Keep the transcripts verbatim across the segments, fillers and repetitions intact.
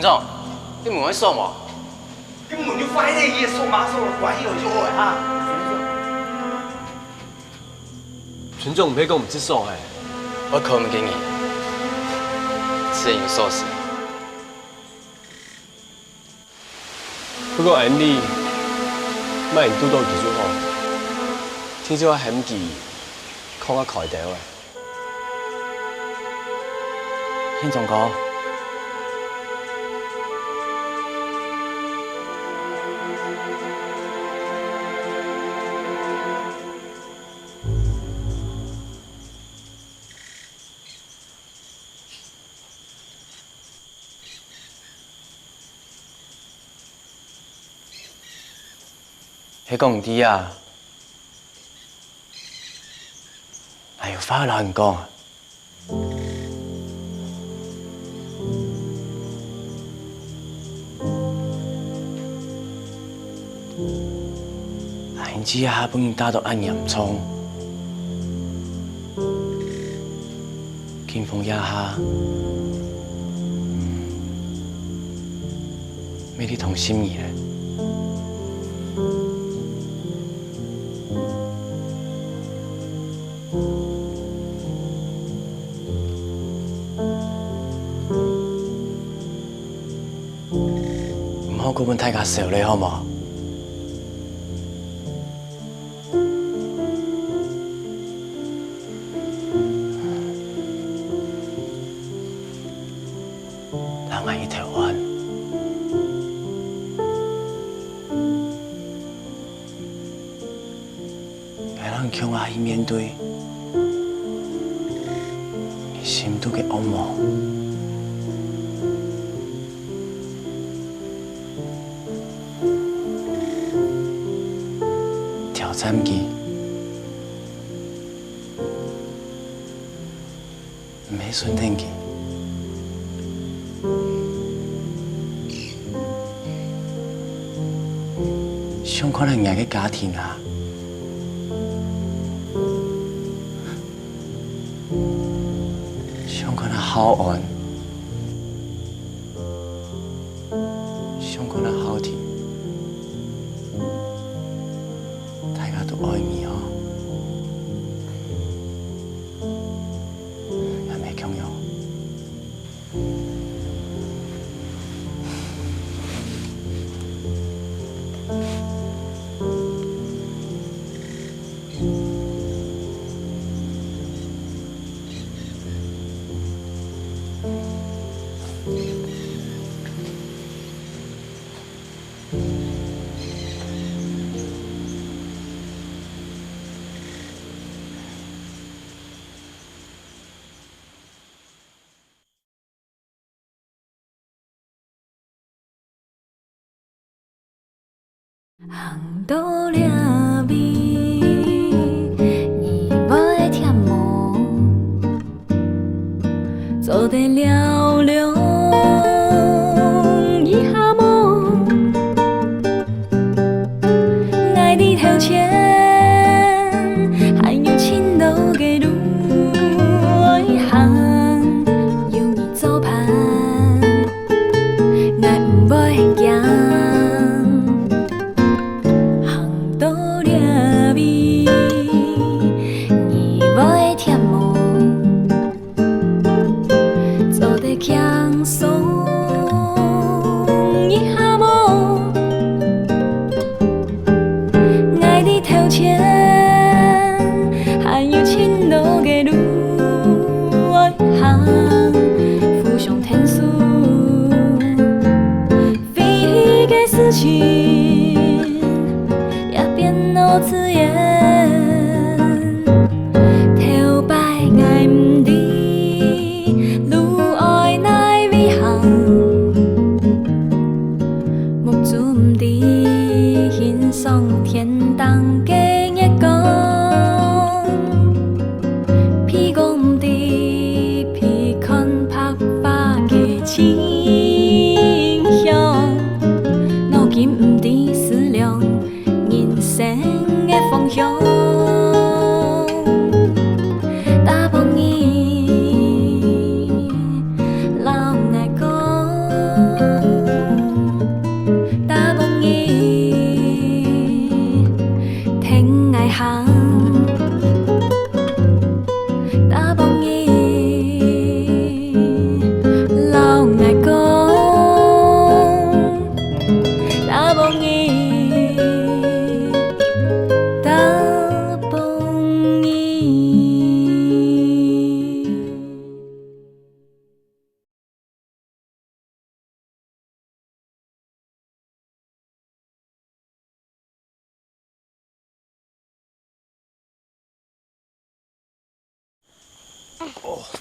總，你門會鎖無？你門就壞咧，伊个鎖嘛鎖，關起來就好了哈。村長毋係講毋識鎖个。我敲門个人，自然有鎖匙。不過恁呢，萬一堵到佢就好，聽說還喊佢囥啊開刀啊。 村長哥。係講你知啊，𠊎有話愛摎你講啊。 恁樣這下分你打到恁嚴重，警方這下，嗯，乜在同心你咧。 毋好過分大家愁咧，好無？讓𠊎一頭安。 𠊎摎你共下去面對你心肚个惡魔。挑戰佢。 毋係順等佢。想看下若个家庭啊，想看下浩安，想看下浩庭，大家都愛你哦。 也無共樣。 行到這位，你會忝無？做得尞尞一下無？ 𠊎在頭前，還有盡多个路愛行，有你做伴，𠊎毋會驚。行到這位，你會忝無？ 做得去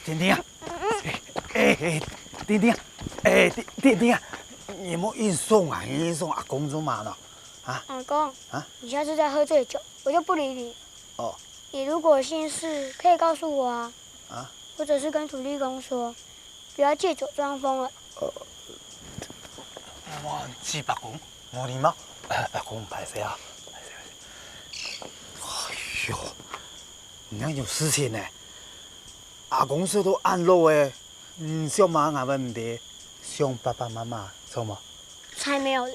丁丁啊，哎哎，丁丁啊，哎丁丁丁啊，你莫硬送啊，硬送阿公做麼个呢？啊？阿公，啊？你下次再喝醉酒，我就不理你。哦。你如果有心事，可以告诉我啊。啊？或者是跟土地公说，不要借酒装疯了。呃，我知伯公，無禮貌。呃，伯公，歹勢啊，歹勢，歹勢。哎喲，你哪有事情呢？阿公歲都恁老欸，你想麼个𠊎毋知，想爸爸媽媽，著無？才沒有咧。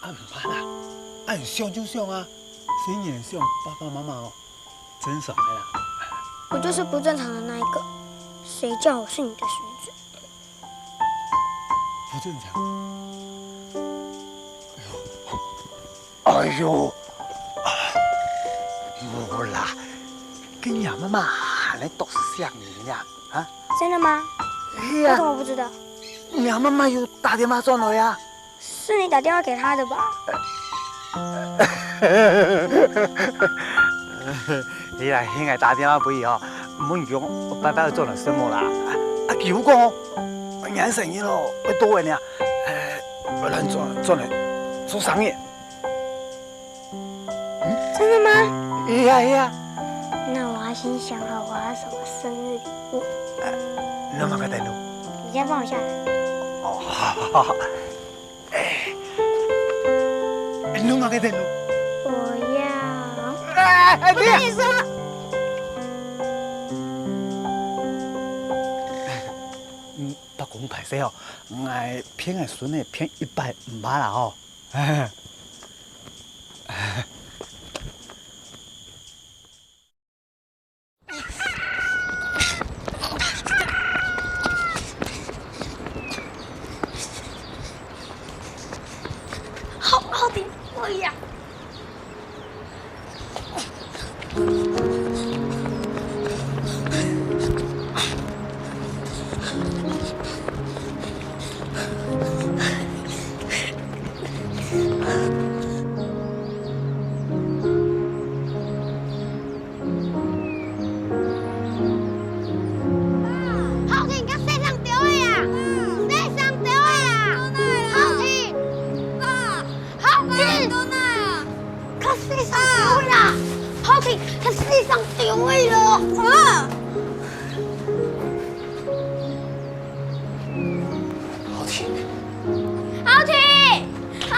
啊，毋怕啦，恁想就想啊，細人想爸爸媽媽哦，正常个啦。我就是不正常的那一個，誰叫我是你的孫子？不正常？哎喲， 哎喲，無啦，該若媽媽還在多想你呢，啊？真的嗎？係啊。我怎麼不知道？若媽媽有打電話轉來啊。是你打電話給她的吧？係啦，係𠊎打電話分佢哦，問佢拜拜愛做點麼个啦。啊，佢有講哦，𠊎生日咯，愛到位呢，呃，愛轉轉來做生日。 真的嗎？係啊，係啊。那我要先想好我要什麼生日禮物。呃，你拿麼个等路？你先放我下來。哦，好，好，好。哎，你拿麼个等路？我要。哎，哎，不跟你說。嗯，伯公，歹勢哦，𠊎騙𠊎孫仔騙一擺毋怕啦吼。 好，好聽，哎呀！ 好聽，該世上丟个啊！世上丟个啊！好聽！好聽！該世上丟个啦！好聽，該世上丟个咯！啊！好聽！好聽！好！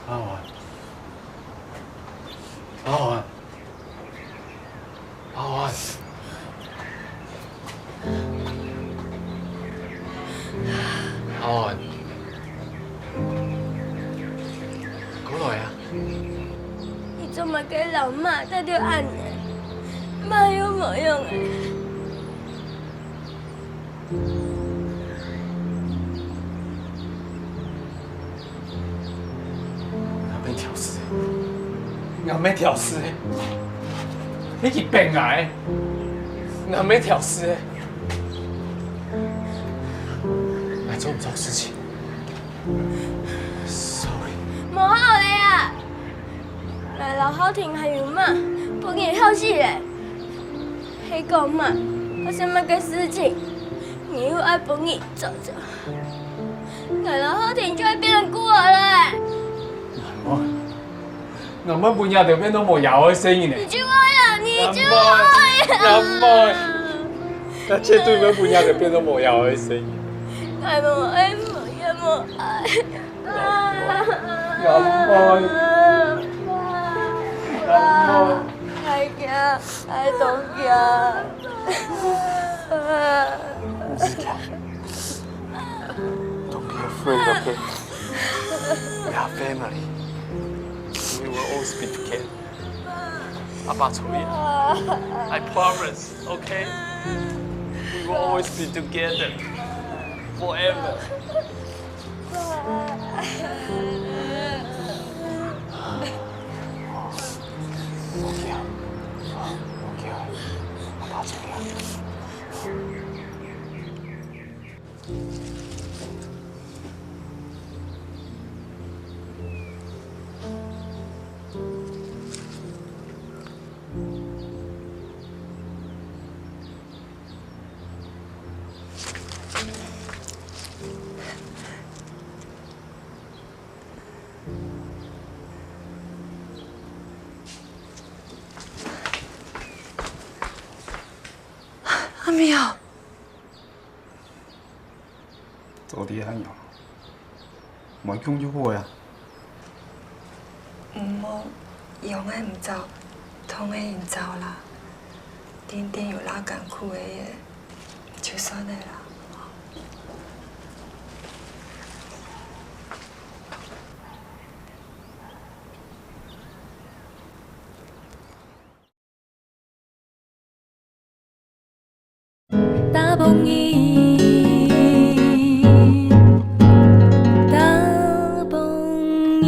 阿文，阿文，阿文，阿文，過來啊！你做麼个摎媽打到恁遠？媽又無用欸。 𠊎毋係挑事，𠊎毋係挑事，你去騙𠊎，𠊎毋係挑事，𠊎做毋著事情，sorry。無好咧啊！𠊎摎浩廷還有媽，分你忒死咧。 係講嘛，發生麼个事情，你又愛分你做主。𠊎摎浩廷就愛變成孤兒了。𠊎毋會分你兜變到無爺哀个細人呢。你就愛啊，你就愛啊。阿妹，阿妹，𠊎絕對毋會分你兜變到無爺哀个細人。𠊎無愛，無爺無哀。阿妹，阿妹，阿妹。𠊎驚，𠊎當驚。毋使驚。Don't be afraid, okay? We are family. We will always be together. 阿爸，注意。I promise, okay? We will always be together. Forever. 阿明啊！做得恁樣，莫講就好啊。毋好，用个毋著，通个人著啦。定定有罅艱苦个，就算了啦。 打殕椅，打殕椅。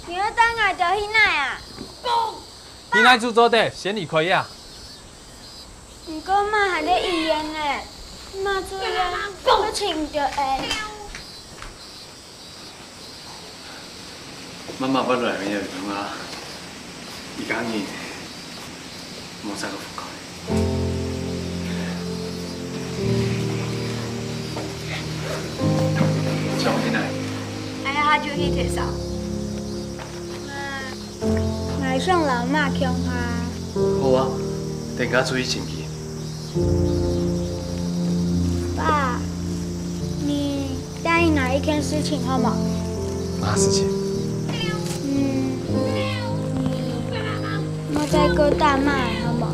你愛帶𠊎兜去哪啊？去哪就做得，先離開啊！毋過媽還在醫院呢，媽住院，愛尋毋著𠊎。 媽媽捌來个地方啊，一家人無再過分開。想去哪？哎呀，就去退燒。媽，𠊎想摎媽共下。好啊，等下就去尋佢。爸，你 答應𠊎一件事情好無？麼个事情？嗯，你莫再過打媽好無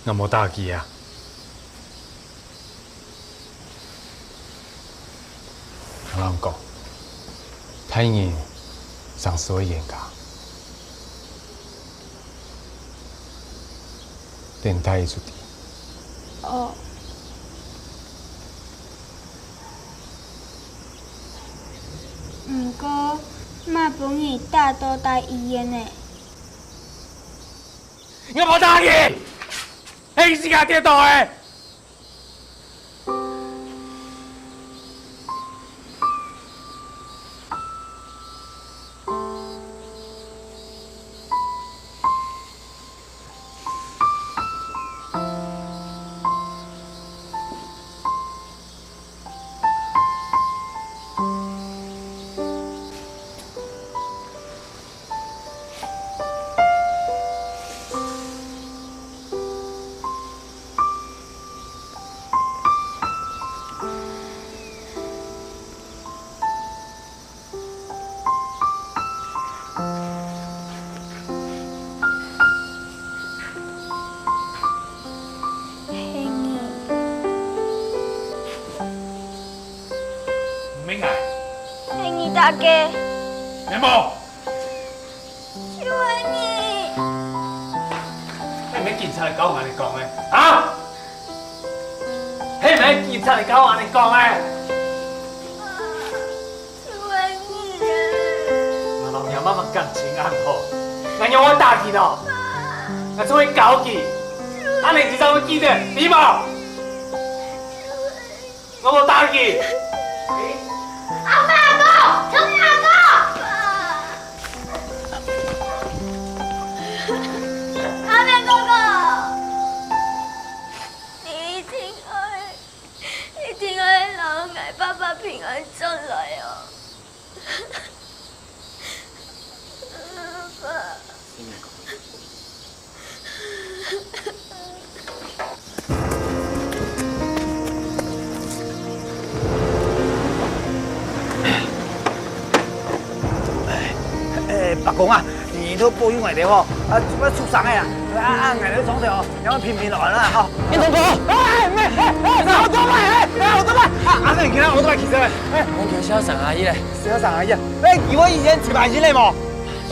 ？𠊎無打佢啊。 𠊎摎你講，大人成事愛冤家，等大人就知。哦。毋過，媽分你打到在醫院呢。 𠊎無打佢，係佢自家跌倒个。 係你。毋係𠊎。係你打个。係無？就係你。係毋係警察來交𠊎恁樣講个？啊？係毋係警察來交𠊎恁樣講个？ 就係你啊！𠊎摎若媽媽感情恁好，𠊎仰會打佢呢？𠊎總會教佢，恁樣佢正會記得，知無？𠊎無打佢。阿爸，阿公，聪明阿哥！阿明哥哥，你一定愛，一定愛摎𠊎爸爸平安轉來哦。爸爸。 哎，伯公啊，你都保佑𠊎兜吼，啊，做麼个受傷个啊？啊，啊，𠊎兜上頭哦，愛平平安安啦，吼。運動哥，哎，哎，哎，哎，奧多拜，哎，哎，奧多拜，啊，阿妹，你看奧多拜騎車，哎，我叫小沈阿姨嘞。小沈阿姨啊，哎，你我以前騎白金嘞無？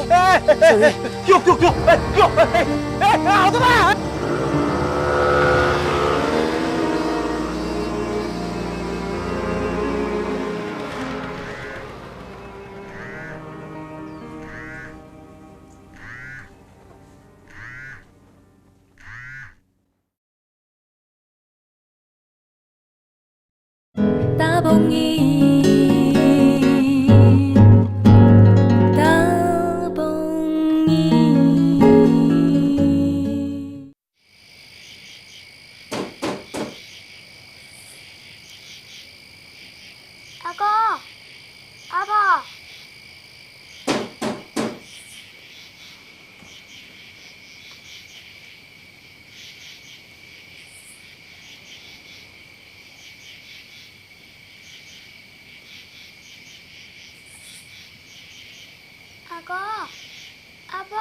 哎，哎，哎，哎，唷，唷，唷，哎，唷，哎，哎，哎，好的吧？ 打枋仔，打枋仔。阿哥，阿婆。 阿哥，阿婆。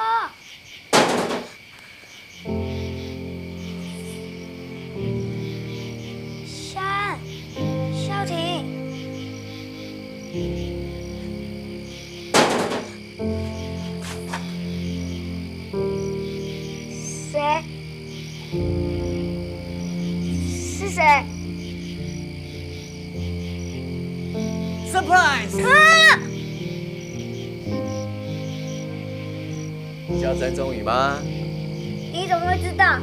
小安，小婷。 誰？是誰？Surprise！啊！你叫詹仲宇嗎？你怎麼會知道？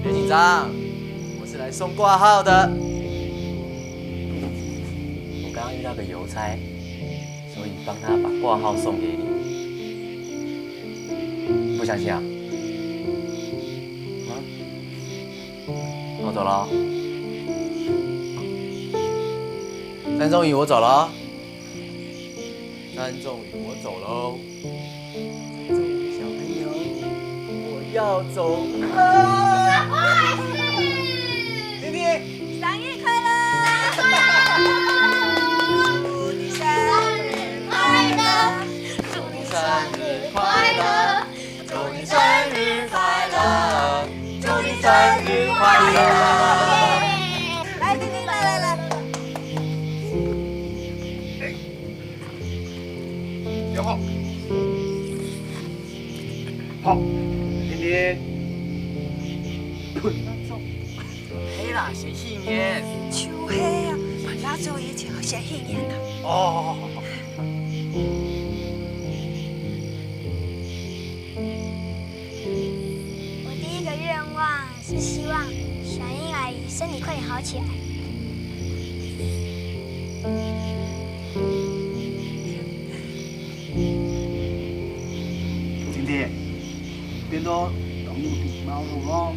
別緊張，我是來送掛號的。我剛剛遇到個郵差， 所以幫他把掛號送給你。不相信啊？啊？那我走了哦。詹仲宇，我走了哦。詹仲宇，我走了哦。詹仲宇小朋友，我要走了。不好意思。弟弟， 生日快樂！生日快樂！祝你生日快樂！祝你生日快樂！祝你生日快樂！祝你生日快樂！來，弟弟，來，來，來。 你好。好，婷婷。噴蠟燭。係啦，寫賀年。就係啊，噴蠟燭以前愛寫賀年啊。哦，好，好，好，好。我第一個願望 是希望小英阿姨身體快點好起來。婷婷，變到當有禮貌了哦。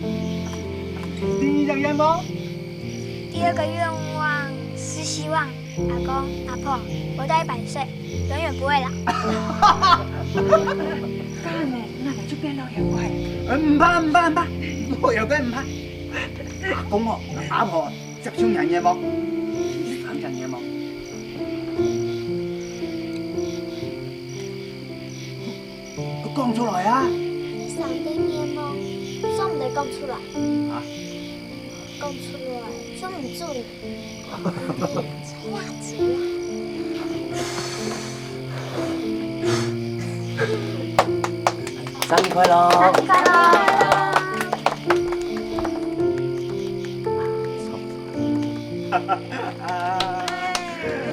第二個願望？第二個願望是希望 阿公、阿婆活到一百歲，永遠不會老。當然，那我就變老妖怪。呃，毋怕，毋怕，毋怕，老妖怪毋怕。阿公哦，阿婆接受若願望，你參加願望。 講出來啊！你三個願望，做毋得講出來。啊？講出來，做毋準。話題啊！生日快樂！生日快樂！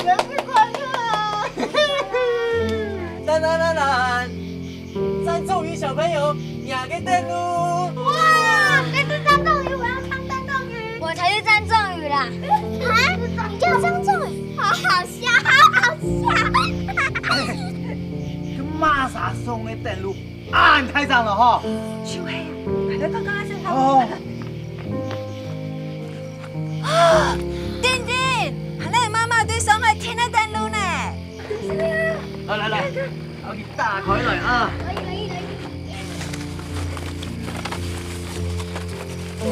生日快樂！啦啦啦啦！詹仲宇小朋友，你个等路！哇，這是詹仲宇，我要當詹仲宇。我才是詹仲宇啦！啊，你叫詹仲宇？好好笑，好好該麼儕送个等路，恁大張了吼！就係啊，還在剛剛那聲吼。哦。定定，還有媽媽對上海停个等路呢。來來來，我給打開來啊！可以可以可以。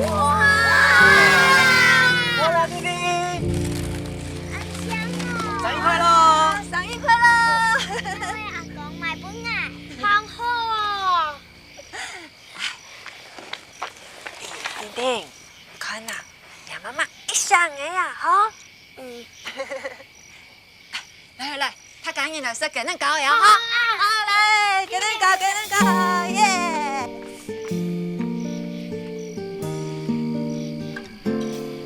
哇！好啦，弟弟。恁香哦！生日快樂！生日快樂！因為阿公買分𠊎，好好哦。定定，看啊，你媽媽一生日啊，吼。嗯。 來來來，大家人來食雞卵糕呀，哈！好啊。好，來，雞卵糕，雞卵糕，耶！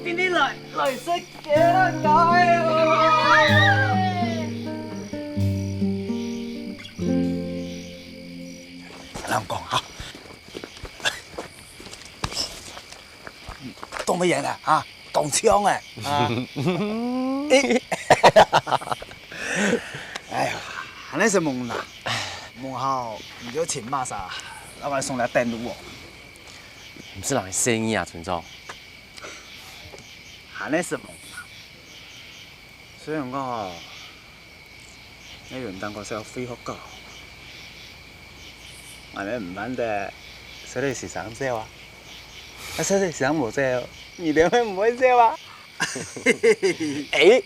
今日來，來食雞卵糕哎喲！人講哈，當乜樣啊，哈？ 當香欸！啊。欸。哎呀，恁樣係無啦，無好，你就請麼儕，老闆送來等路哦。毋係人个生意啊，村長。恁樣係無啦，雖然講吼， 該運動課係愛費學校，𠊎等毋辦得，細弟先生走啊。啊，細弟先生無走，你等會毋會走啊？欸！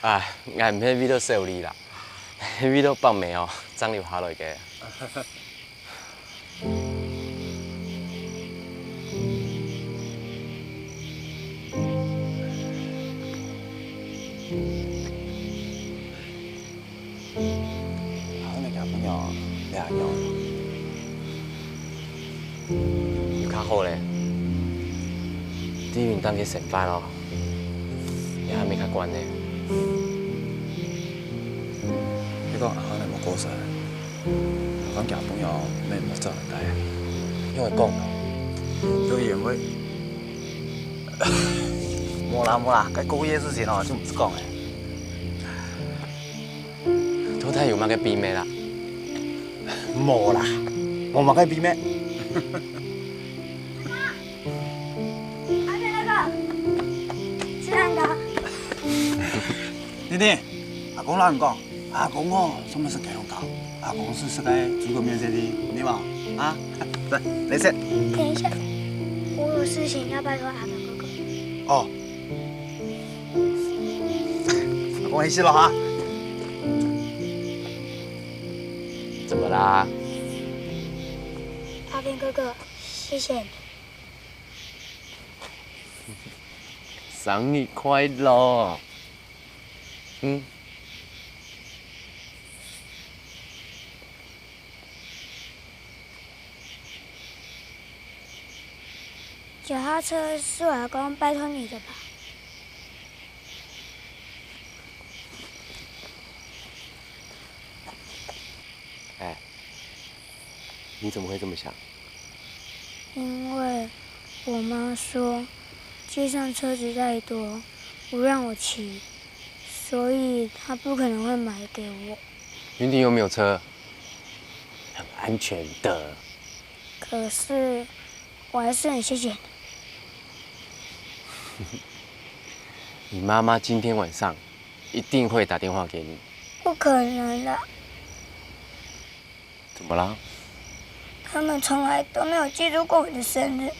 啊，𠊎毋係為著小弟啦，為著伯姆哦，正留下來个。 啊，你交朋友，你還有？有較好咧，對運動个生活咯，也還無較慣咧。你講阿芳你無過身， 講交朋友，你毋好做人大。因為講，就因為，無啦無啦，該過去个事情哦，就毋使講了。到底有麼个秘密啦？無啦，無麼个秘密。 阿天哥哥，吃蛋糕。弟弟，阿公摎你講，阿公哦，專門食雞卵糕，阿公係食該豬肉麵線个，你無？啊，來，來食。等一下，我有事情要拜託阿公哥哥。哦。阿公，你去了哈。怎麼啦？阿天哥哥，謝謝你。 生日快樂！嗯。腳踏車是我阿公拜託你的吧？ 哎，你怎麼會這麼想？因為我媽說，街上車子太多，不讓我騎，所以她不可能會買給我。雲頂又沒有車，很安全的。可是，我還是很謝謝你。你媽媽今天晚上 一定會打電話給你。不可能啦。怎麼啦？他們從來都沒有記住過我的生日。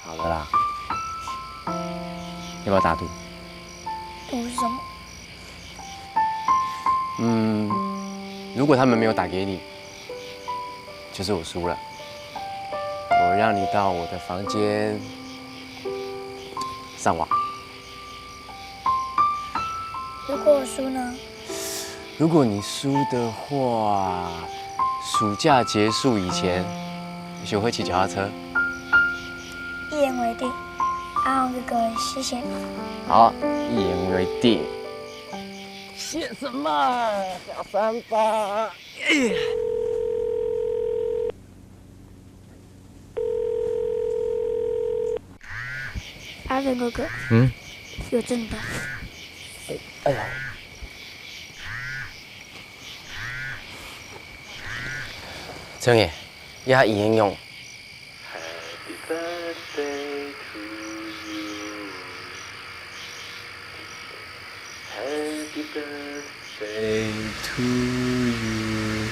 好了啦，要不要打賭？賭什麼？嗯，如果他們沒有打給你，就是我輸了。我讓你到我的房間上網。如果我輸呢？ 如果你輸的話，暑假結束以前，學會騎腳踏車。一言為定，阿宏哥哥，謝謝你。好，一言為定。謝什麼，小三八？哎呀！哥哥，嗯？有真的。哎呀，秋月，一下音乐用。Happy birthday to you. Happy birthday to you.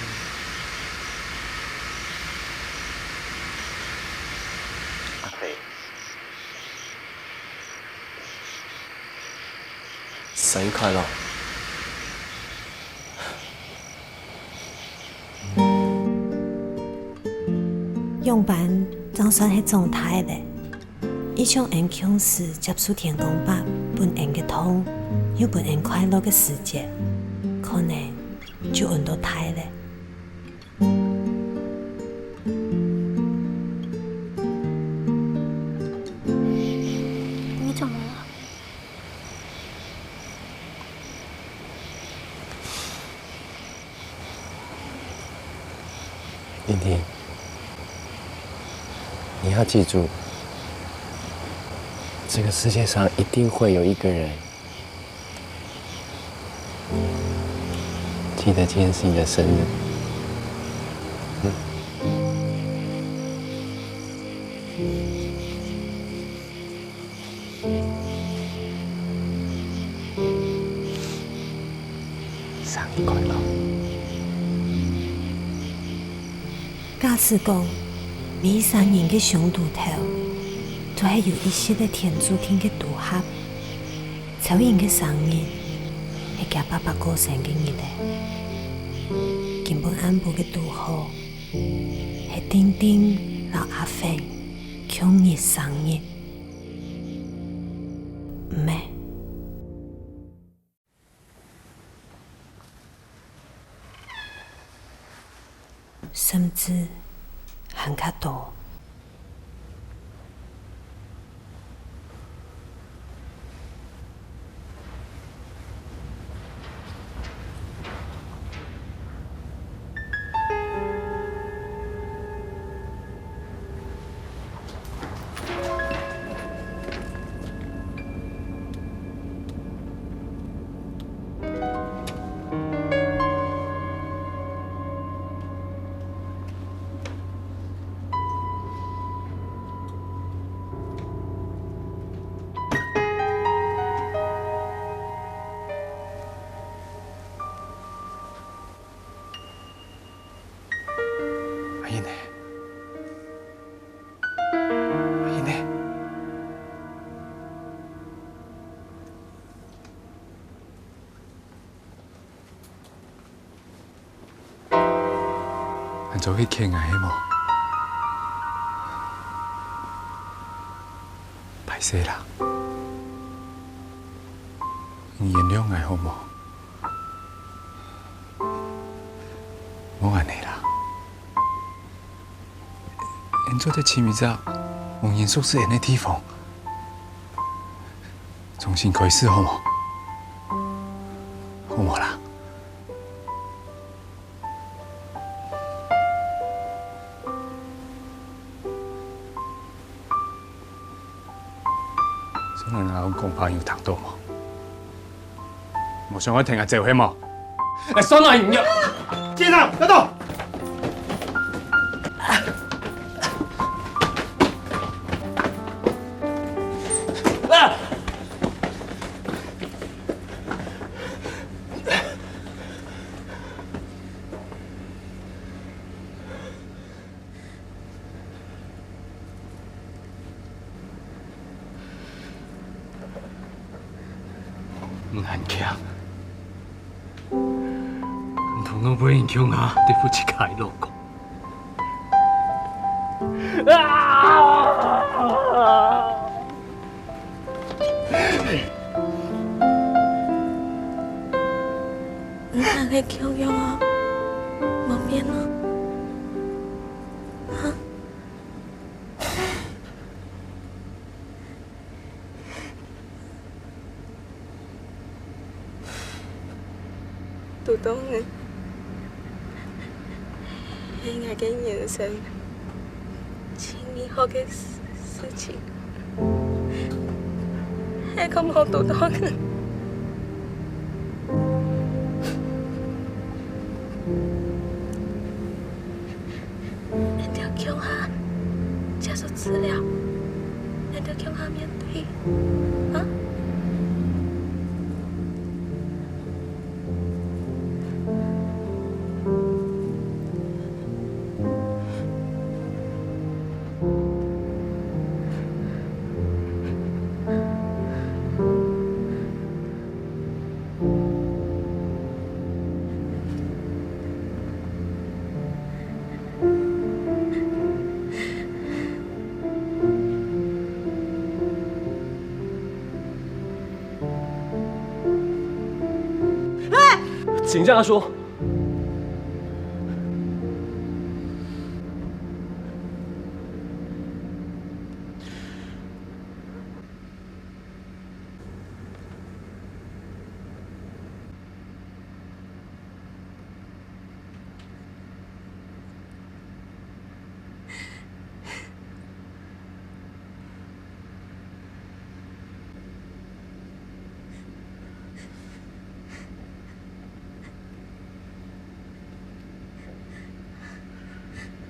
阿飞，生日快乐！仰般正算係長大咧？ 一想𠊎共時接受天公伯分𠊎个痛，又分𠊎快樂个時節，可能就恁多大咧。你怎麼了？ 婷婷，你要記住，這個世界上一定會有一個人記得今天是你的生日。嗯。 生日快樂！假使講，每一儕人个上肚頭，都係有一息个天註定个組合，秋月个生日係厥爸爸過身个日仔。今晡暗晡个堵好，係定定摎阿芬共日生日。 毋係。甚至還較多。 阿英呢？阿英呢？恁早去牽𠊎係無？歹勢啦，你原諒𠊎好無？ 莫恁呢啦，𠊎做得尋一隻無人熟識𠊎个地方，重新開始好無？好無啦？ 想愛𠊎講話有聽著無？無想愛聽𠊎走係無？來，算𠊎毋要！先生，等等！啊！ 你還強，你同我分人共下對付自家个老公。啊！ 你還係共樣啊，無變啊。哈？堵著你，係𠊎个人生盡美好个事，事情。還講無堵到你。恁樣共下接受治療，恁樣共下面對，啊？ 请这样说。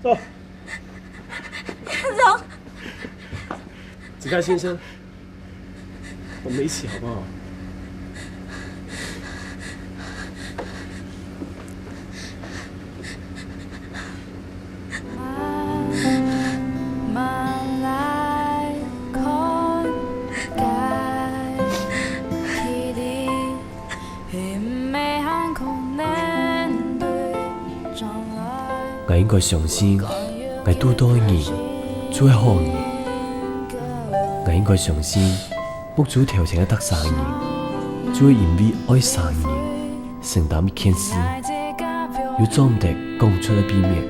走。院长。子盖先生，我们一起好不好？ 𠊎應該相信，𠊎堵到个人就係好人。𠊎應該相信，目珠頭前个逐儕人，就會因為愛儕人，承擔一件事，有做毋得講出个秘密。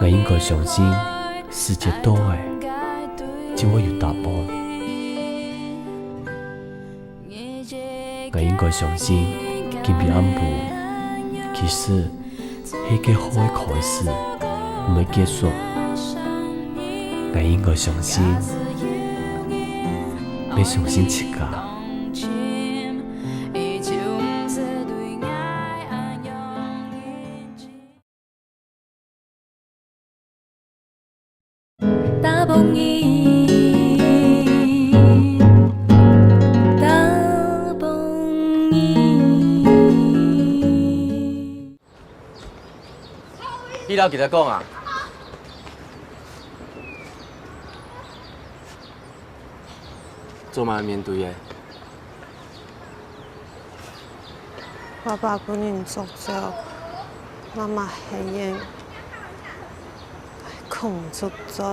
𠊎應該相信，時節到咧，就會有答案。𠊎應該相信，今晡暗晡，其實係一個好个開始，毋會結束。𠊎應該相信，愛相信自家。 打幫你，打幫你。你摎佢兜講啊？做麼个面對个？ 爸爸分人捉走，媽媽係人，空出嘴。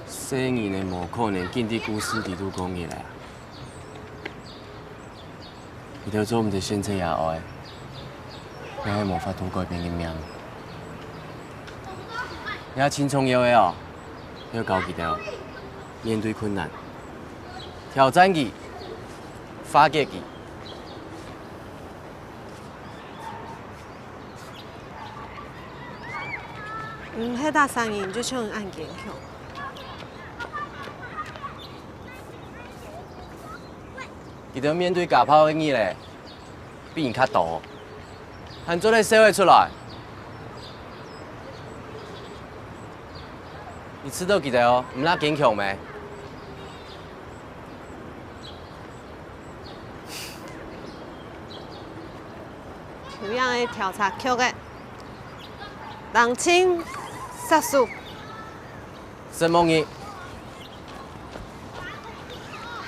細人仔無可能緊在故事裡肚過日仔啊！佢兜做毋得選擇爺哀，也係無法度改變个命。也盡重要个哦，愛教佢兜面對困難。 挑戰佢，化解佢。毋係逐儕人就像你恁堅強。佢兜面對家暴个日仔， 比你較多，還做得笑得出來。你試著佢兜毋罅堅強咩？有影个調查局个，冷靜，殺手。 承蒙你。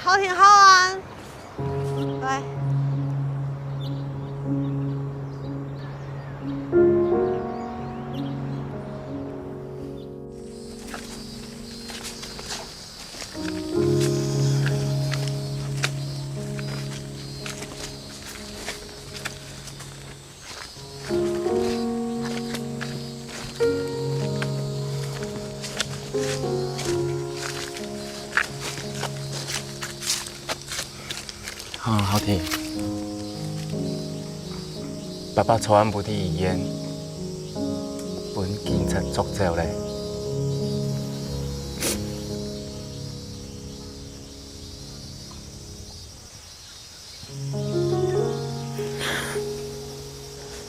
好天好安。來。 好，好聽。爸爸昨暗晡在醫院，警察捉走咧。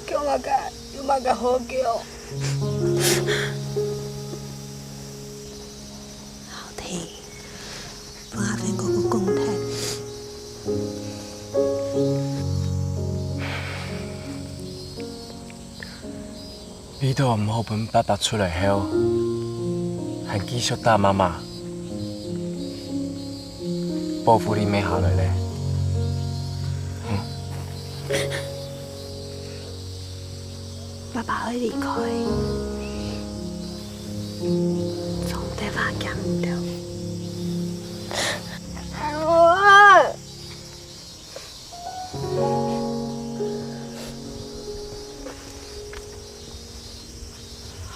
叫麼个？有麼个好叫？好聽，分阿芬哥哥講忒。 為著毋好分爸爸出來後，還繼續打媽媽，報復你乜下來咧。爸爸愛離開，總得話講毋得。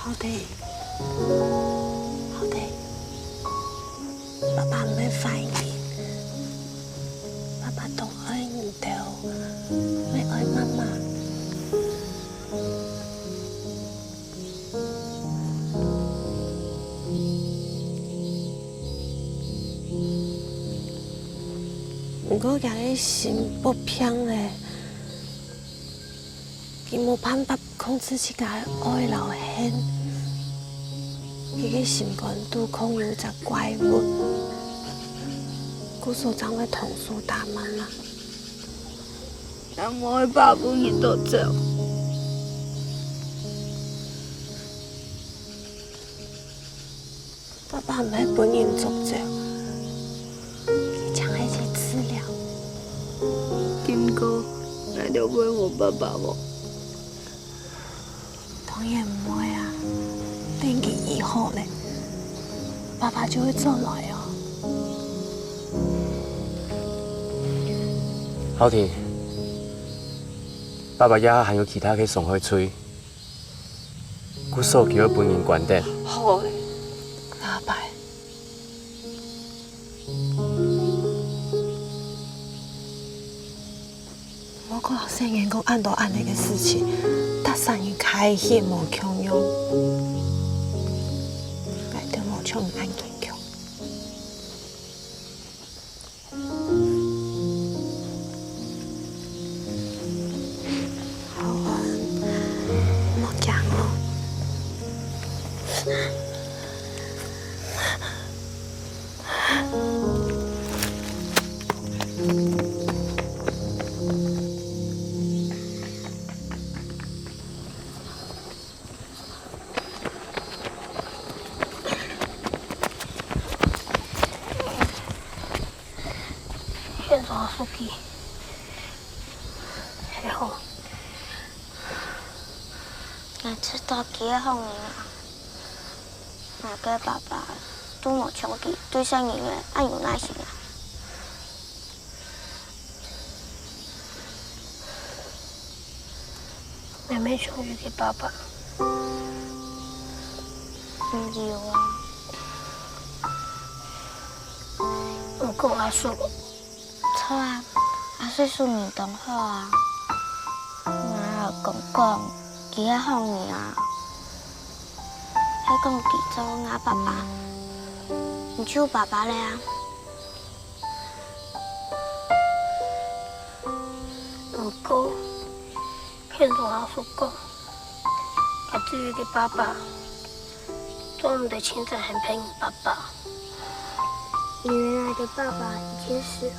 好的，好的，爸爸毋係壞人，爸爸當愛你兜，乜愛媽媽。 毋過佢个心發病咧，佢無辦法控制自家个愛摎恨。佢个心肝肚囥有一隻怪物，故所正會動手打媽媽。阿妹爸分人捉走。 爸爸毋係分人捉走，佢淨係去治療。經過，𠊎兜會無爸爸無？當然毋會啊！等佢醫好咧，爸爸就會轉來哦。浩庭，爸爸這下還有其他个傷害在， 故所佢會分人關等。好咧，阿伯。莫講細人講恁多恁樣个事情，逐儕人開心無共樣，𠊎兜無像恁堅強。 好啊，莫驚哦。現在手機，還好。𠊎知道佢係好人啊，𠊎个爸爸都無像佢對細人仔恁有耐心啊。 妹妹像佢个爸爸。毋有啊。毋過阿叔。著啊，阿叔人當好啊。𠊎公講，佢係好人啊。係講佢做吾爸爸，毋就爸爸咧啊。 毋過，聽著阿叔講，佢只有一個爸爸，做毋得親像還別人爸爸。你原來的爸爸已經死了，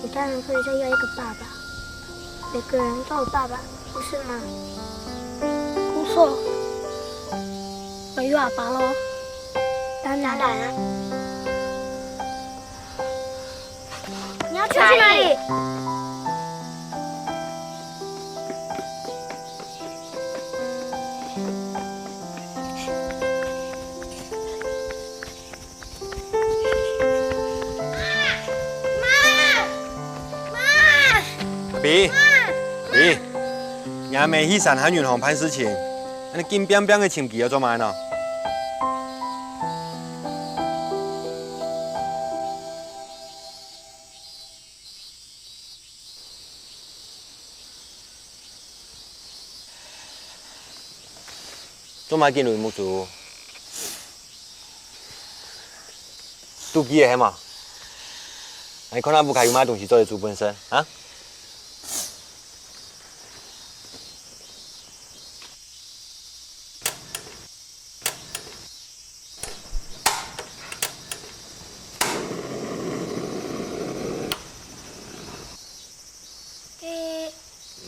你當然可以再要一個爸爸。每個人都有爸爸，不是嗎？不錯，我有阿爸咯。當然。當然啊。 你要去哪裡？媽！媽！媽！比！比！若姆去山下銀行辦事情，恁樣緊拚拚个尋佢愛做麼个呢？做麼个緊攄目珠？肚飢个係無？你看下屋下有麼个東西做得煮分食，啊？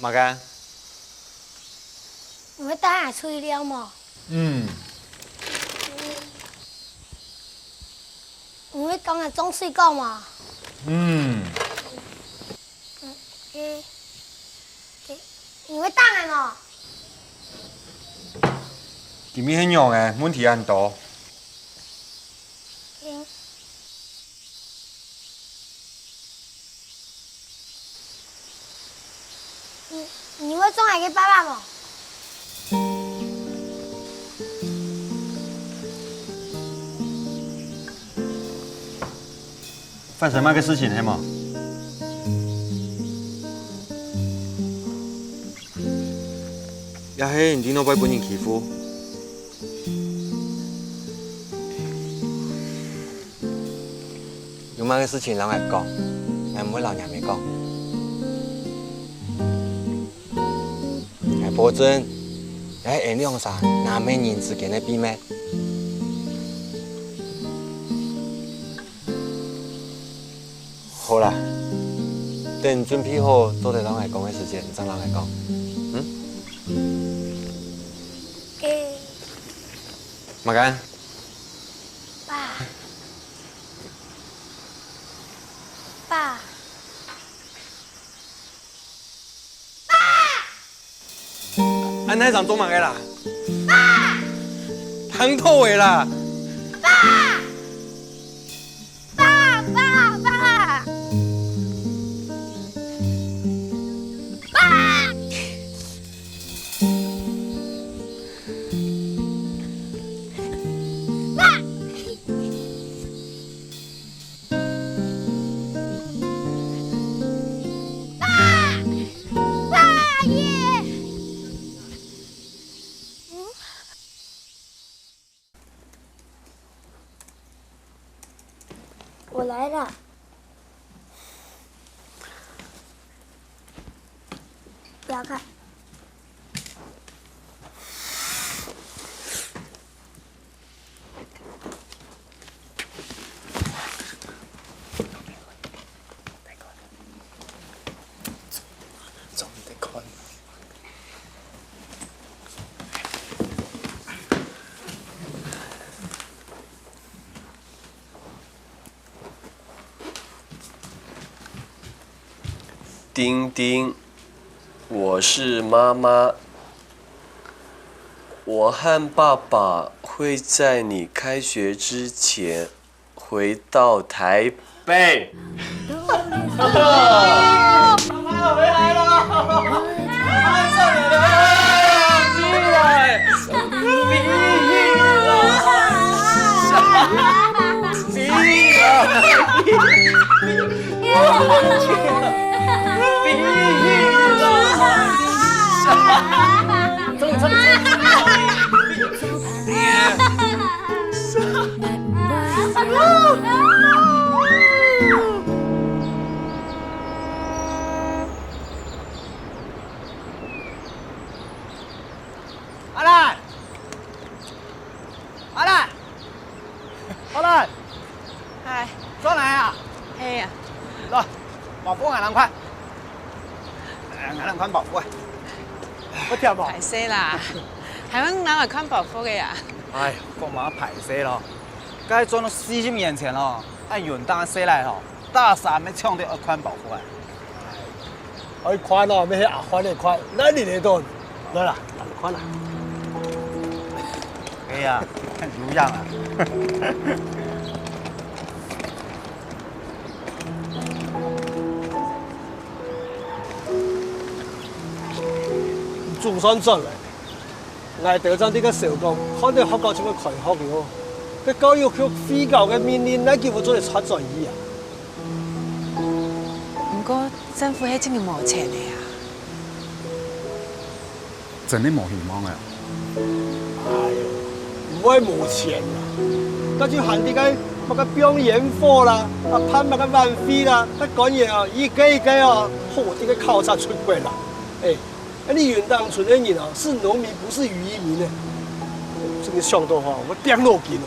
麼个？你會帶𠊎出去尞無？嗯。你會當𠊎裝水管無？嗯。你會打𠊎無？今日係仰仔，問題恁多。 你，你會做𠊎个爸爸無？發生麼个事情係無？也係你在外背分人欺負？ 有麼个事情摎𠊎講，𠊎毋會摎若姆講。𠊎保證，這係𠊎兩儕男仔人之間个秘密。好啦，等準備好做得摎𠊎講个時節，你正摎𠊎講。嗯？麼个？爸。 爸。恁大聲做麼个啦？爸！聽著未啦？爸！爸，爸，爸！爸！爸！ 爸！爸耶！我來了。不要看。 丁丁，我是媽媽。我和爸爸會在你開學之前回到台北。媽媽回來了！媽媽回來了！進來！ 阿蘭，阿蘭，阿蘭，嗨，轉來啊！係啊。來，包袱𠊎摎你看。哎，𠊎摎你看包袱啊。會悿無？歹勢啦，還愛𠊎摎你看包袱个啊？哎，講麼个歹勢咯，該轉到四十年前咯，恁遠大細倈吼， 大三个搶著愛看包袱啊！愛看哦，乜係阿歡个看，哪裡來到？來啦，來看啦。哎呀，有影啊！總算轉來。 𠊎兜正在該愁講，看著學校就愛開學了，該教育局廢校个命令哪久會做得出轉去啊？毋過政府係真个無錢个啊！真个無希望啊！哎呀，會無錢啊，該就還得該麼个放煙火啦，啊辦麼个晚會啦，該官員哦，一個一個哦，好得該考察出國啦。哎，啊你雲頂村个人啊，是農民，不是漁民呢。這個想到哈，𠊎跌腦筋哦。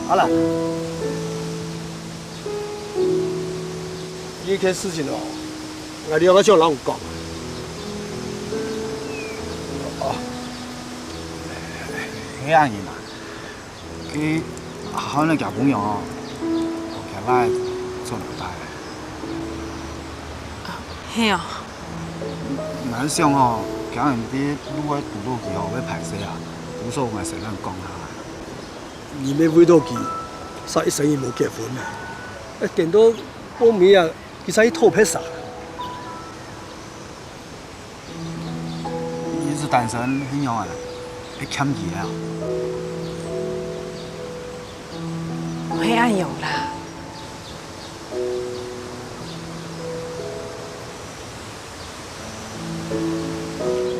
阿蘭，有一件事情哦，𠊎兩个想摎你講。哦，係恁樣啊。 佢喊你交朋友哦，同佢來做禮拜。係哦。𠊎想哦，驚人在路个堵到佢哦，會歹勢啊，故所𠊎先摎你講下。你乜為到佢，煞一生人無結婚啊？哎，等到後尾啊，佢煞去討別儕。 你係單身係仰仔？係欠佢个啊？毋係恁樣啦。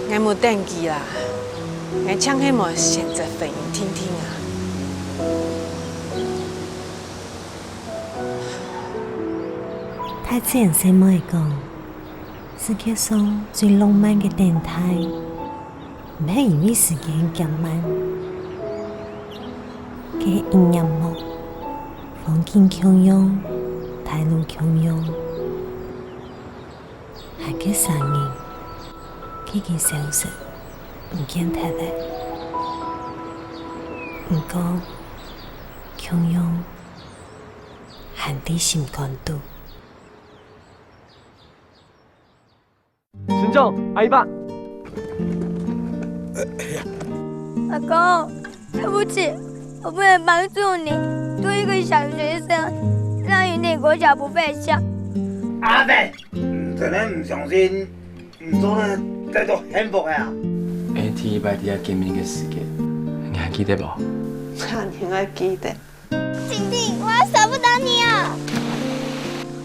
𠊎無等佢啦，𠊎淨係無選擇婚姻定定啊。大自然細妹講， 世界上最浪漫个等待，毋係因為時間減慢，佢係一葉木，風景共樣，大路共樣，還个聲音，佢已經消失，毋見忒了。毋過，共樣，還在心肝肚。 村長，阿姨吧。阿公，對不起，我不能幫助你。對一個小學生，讓你的國小不被笑。阿伯，你真的不相信，你做得得到幸福的啊？𠊎第一擺在這見面个時節，你還記得無？當然還記得。 弟弟，我要捨不得你啊！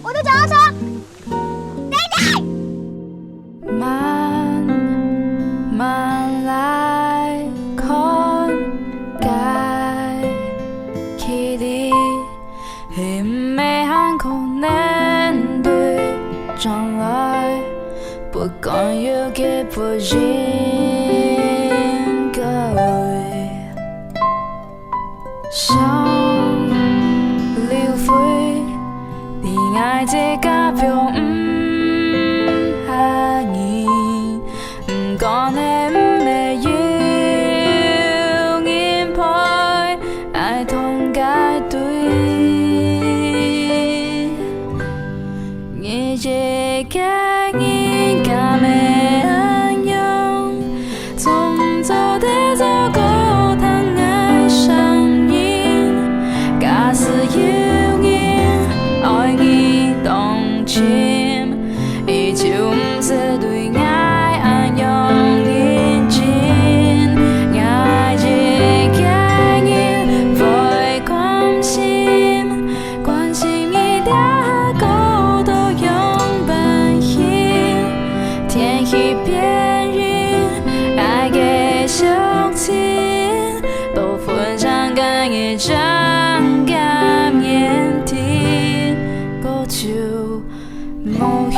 我的腳踏車，弟弟！慢慢來看，該距離係毋係還可能對將來，不管有幾不應該。 想流淚，比愛在家中毋下人，毋管係毋係有人陪，愛同該對。日夜个人敢會恁樣？ 總做得照顧疼愛上人。假使有人愛你當深，佢就毋使對𠊎恁樣認真。𠊎一個人會關心，關心你這下過到樣般形。 天氣變冷，愛个相親，都分享个一張感言題，過就無去。